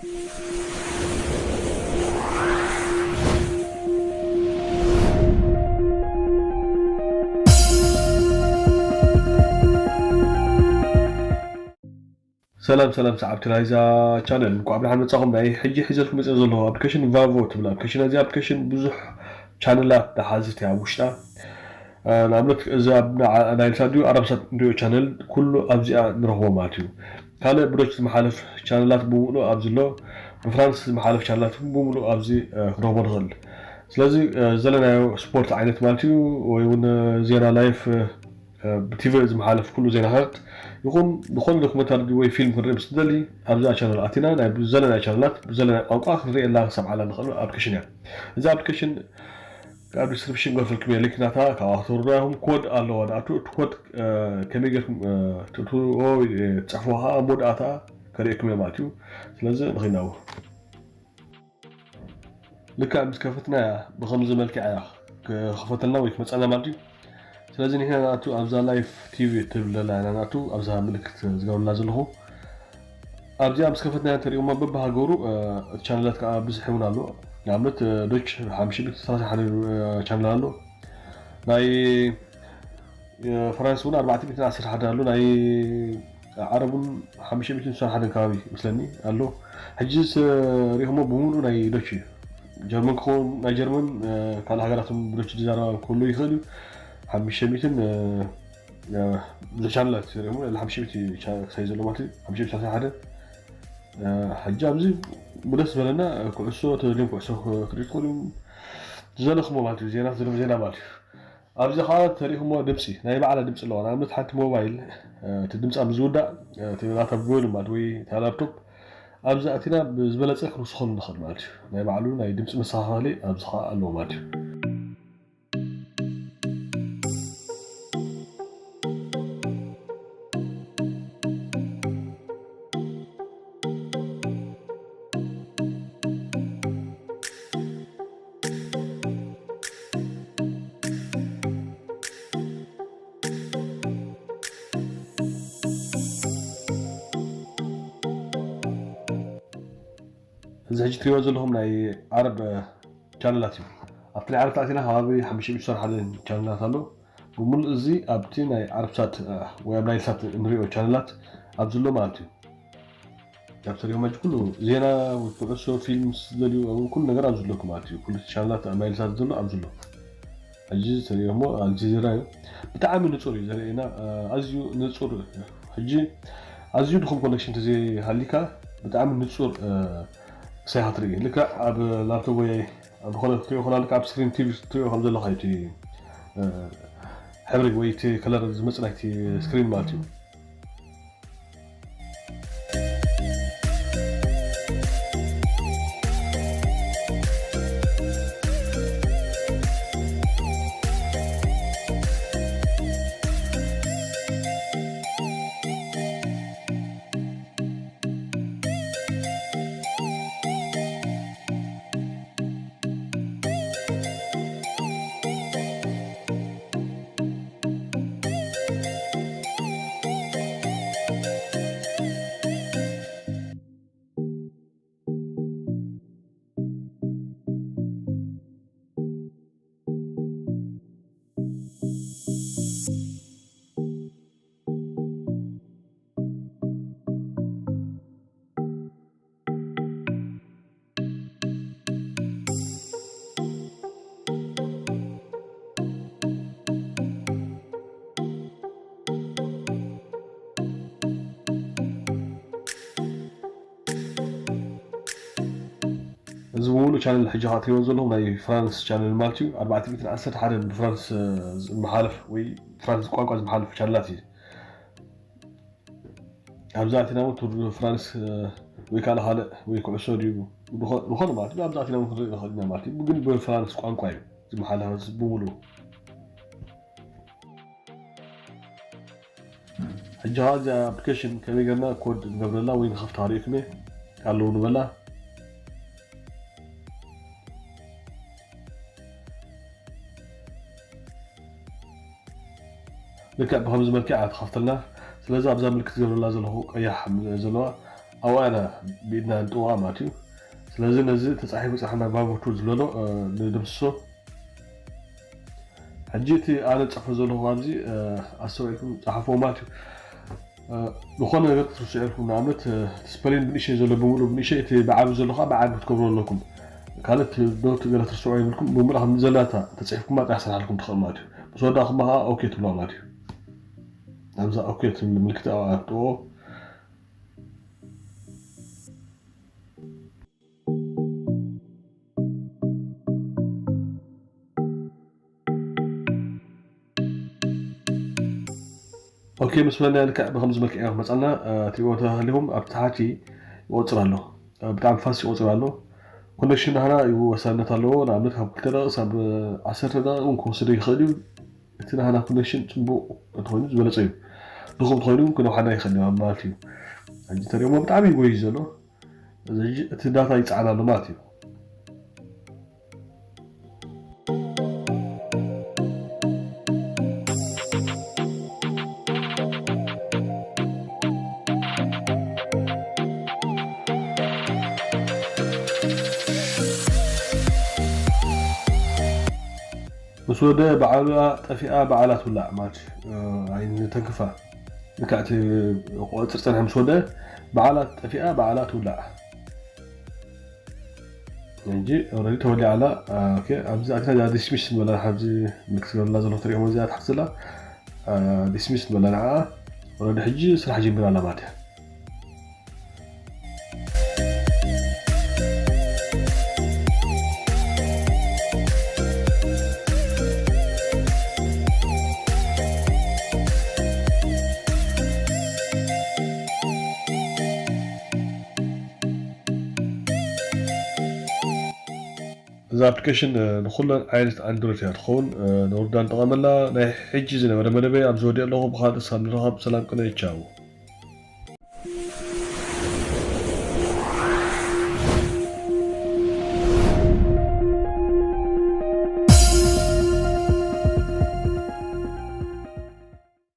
ሰላም ሰላም ሰዓብቲ ናይዛ ቻነል፣ እንኳዕ ብደሓን መጻኹም። ናይ ሕጂ ሒዘልኩም መጽእ ዘለኹ ኣፕሊኬሽን ቫቮ ትብል ኣፕሊኬሽን። እዚ ኣፕሊኬሽን ብዙሕ ቻነላት ዝሓዘት እያ ኣብ ውሽጣ። ንኣብነት እዚ ኣብ ናይልሳት ድዩ ኣረብሳት ንሪኦ ቻነል ኩሉ ኣብዚኣ ንረኽቦ ማለት እዩ። ካልእ ብዶች ዝመሓለፍ ቻነላት ብምሉእ ኣብዚ ኣሎ፣ ብፍራንስ ዝመሓለፍ ቻነላት እውን ብምሉእ ኣብዚ ክንረኽቦ ንኽእል። ስለዚ ዘለናዮ ስፖርት ዓይነት ማለት እዩ፣ ወይ እውን ዜና ላይፍ፣ ብቲቪ ዝመሓለፍ ኩሉ ዜናታት ይኹን ዝኾነ ዶክመንታሪ ወይ ፊልም ክንርኢ ምስ ንደሊ ኣብዛ ቻነል ኣቲና ናይ ዘለናዮ ቻነላት ብዘለናዮ ቋንቋ ክንርእየላ ክሰምዓላ ንኽእል ኣፕሊኬሽን እያ። እዚ ኣፕሊኬሽን ኣብ ዲስክሪፕሽን ገርፈልኩም እየ ሊንክ ናታ፣ ካብኣ ክትወርዳ ኢኹም። ኮድ ኣለዋ ንኣቱ፣ እቲ ኮድ ከመይ ጌርኩም ትእትዎ ወይ ትጽሕፍዎ ከዓ መወዳእታ ከርእየኩም እየ ማለት እዩ። ስለዚ ንኺናው ልክዕ ምስ ከፈትና እያ ብኸምዚ መልክዕ እያ ክኸፈተልና ወይ ክመፀና ማለት እዩ። ስለዚ ንሕና ናቱ ኣብዛ ላይፍ ቲቪ ትብል ዘላ ኢና ናቱ ኣብዛ ምልክት ዝገብርላ ዘለኹ ኣብዚኣ ምስ ከፈትና እያ ተሪእሞ በብሃገሩ እቲ ቻነላት ከዓ ብዝሕ እውን ኣሎ። ንኣብነት ዶች ሓምሽቢት ሰላሳ ሓደ ቻነል ኣሎ። ናይ ፈረንስ እውን ኣርባዕተ ሚእትን ዓሰርተ ሓደ ኣሎ። ናይ ዓረብ እውን ሓሙሽተ ሚእትን ስሳን ሓደን ከባቢ ይመስለኒ ኣሎ። ሕጂ ሪኹሞ ብምሉእ ናይ ዶች እዩ። ጀርመን ክኸውን ናይ ጀርመን ካልእ ሃገራት እውን ብዶች ዝዛረባ ክህሉ ይኽእል እዩ። ሓሙሽተ ሚእትን ብዙሕ ቻነላት ሪኹሞ ሓሙሽተ ሚእቲ ክሳይ ዘሎ ማለት እዩ። ሓሙሽተ ሚእቲ ሰላሳ ሓደ ሕጂ ኣብዚ ብደስ ዝበለና ኩዕሶ ተደልዮም ኩዕሶ ክርኢ ትኽእሉ ዝደለኽሞ ማለት እዩ። ዜና ዝደለኹም ዜና ማለት እዩ። ኣብዚ ከዓ ተሪእኹሞ ድምፂ ናይ ባዕላ ድምፂ ኣለዋ። ንኣብነት ሓንቲ ሞባይል እቲ ድምፃ ምስ ዝውዳእ እቲ ናታ ቮሉም ማለት ወይ እታ ላፕቶፕ ኣብዚ ኣቲና ብዝበለፀ ክንውስኸሉ ንኽእል ማለት እዩ። ናይ ባዕሉ ናይ ድምፂ መስተኻኸሊ ኣብዚ ከዓ ኣለዎ ማለት እዩ። እዚ ሕጂ ትሪእዎ ዘለኹም ናይ ዓረብ ቻነላት እዩ። ኣብቲ ናይ ዓረብ ተኣቲና ከባቢ ሓሙሽተ ሚእቲ ስሳን ሓደን ቻነላት ኣሎ። ብምሉእ እዚ ኣብቲ ናይ ዓረብ ሳት ወይ ኣብ ናይል ሳት እንሪኦ ቻነላት ኣብዚ ኣሎ ማለት እዩ። ካብ ተሪኦም ሕጂ ኩሉ ዜና ወይ ኩዕሶ ፊልም ዝደልዩ ኩሉ ነገር ኣብዚ ኣለኩም ማለት እዩ። ኩሉ ቻነላት ኣብ ናይል ሳት ዘሎ ኣብዚ ኣሎ። ሕጂ ተሪኦሞ ኣልጀዚራ እዩ። ብጣዕሚ ንጹር እዩ ዘርእየና፣ ኣዝዩ ንጹር። ሕጂ ኣዝዩ ድኹም ኮኔክሽን ተዘይሃሊካ ብጣዕሚ ንጹር ክሳይ ክትርኢ። ልክዕ ኣብ ላፕቶፕ ወይ ኣብ ዝኾነ ክትሪኦ ከላ ልክዕ ኣብ ስክሪን ቲቪ ክትሪኦ ከም ዘለኻ እዩ እቲ ሕብሪ ወይ እቲ ከለር ዝመጽእ ናይቲ ስክሪን ማለት እዩ። እዚ ብምሉእ ቻነል ሕጂ ከዓ ትሪእዎ ዘለኹም ናይ ፍራንስ ቻነል ማለት እዩ። ኣርባዕተ ሚእትን ዓሰርተ ሓደን ብፍራንስ ዝመሓለፍ ወይ ፍራንስ ቋንቋ ዝመሓለፍ ቻነላት እዩ። ኣብዚ ኣቲና እውን ቱር ደ ፍራንስ ወይ ካልእ ካልእ ወይ ኩዕሶ ድዩ ዝኾነ ማለት እዩ። ኣብዚ ኣቲና እውን ክንርኢ ንኽእል ኢና ማለት እዩ። ግን ብፍራንስ ቋንቋ እዩ ዝመሓላለፍ ብምሉኡ። ሕጂ ከዓ እዚኣ ኣፕሊኬሽን ከመይ ጌርና ኮድ ንገብረላ ወይ ንኸፍታ ክርእየኩም እየ። ኣለዉ ንበላ። ልክዕ ብኸምዚ መልክዕ እያ ትኸፍተልና። ስለዚ ኣብዛ ምልክት ዝገብረላ ዘለኹ ቀያሕ ዘለዋ ኣብኣ ኢና ብኢድና ንጥዋ ማለት እዩ። ስለዚ ነዚ ተጻሒፉ ጽናሕና ባቦቱ ዝበሎ ንድምስሶ። ሕጂ እቲ ኣነ ዝጽሕፎ ዘለኹ ኣብዚ ኣስተውዒልኩም ጸሓፍዎ ማለት እዩ። ዝኾነ ነገር ክትርስዑ ኢልኩም ንኣብነት ስፐሊን ብንእሸይ ዘሎ ብምሉእ ብንእሸይ እቲ ብዓቢ ዘሎ ከዓ ብዓቢ ክትገብሩ ኣለኩም። ካልእ ዶት ገለ ትርስዑ የብልኩም ብምሉእ ከም ዘላታ ተጽሒፍኩማ ጥራሕ ስራሕልኩም ትኽእል ማለት እዩ። ምስ ወዳእኩማ ከዓ ኦኬ ትብሎ ማለት እዩ። ኣብዛ ኦኬ ትብል ምልክት ኣብኣ ክትጥዎ። ኦኬ ምስ በልና ልክዕ ብከምዚ መልክዕ ኢና ክመፀልና። ትሪእዎ ተሃሊኹም ኣብ ታሕቲ ይቆፅር ኣሎ። ብጣዕሚ ፋስት ይቆፅር ኣሎ። ኮኔክሽን ናህና እዩ ወሳንነት ኣለዎ። ንኣብነት ካብ ክልተ ደቂቕ ሳብ ዓሰርተ ደቂቕ እውን ክወስደ ይኽእል እዩ። እቲ ናህና ኮኔክሽን ፅቡቕ እንተኮይኑ ዝበለፀ እዩ። ድኹም እንተኮይኑ እውን ክነውሓና ይኽእል እዩ ማለት እዩ። ሕጂ ተሪእሞ ብጣዕሚ ይጎይ ዘሎ። እዚ እቲ ዳታ ይፀዓን ኣሎ ማለት እዩ። ምስ ወደ ባዕላ ጠፊኣ ባዕላ ትውላዕ ማለት እዩ። ኣይንተንክፋ። ልክዕ እቲ ቆፅር ፀንሐ ምስ ወደ ባዕላ ጠፊኣ ባዕላ ትውላዕ። እንጂ ኦረዲ ተወሊዓ ኣላ። ኦኬ ኣብዚ ኣትና ዲስሚስ ንበላ። ኣብዚ ምልክት ገርላ ዘሎ ትሪእሞ እዚኣ ታሕቲ ዘላ ዲስሚስ ንበላ። ንዓ ኦረዲ ሕጂ ስራሕ ጀሚራ ኣላ ማለት እያ። እዛ ኣፕሊኬሽን ንኩለን ዓይነት ኣንድሮይድ እያ ትኸውን። ነውርዳ ንጠቐመላ። ናይ ሕጂ ዝነበረ መደበይ ኣብዚ ወዲኦ ኣለኹ። ብኻልእ ሳብ ንራኸብ። ሰላም ቅነ። ቻው።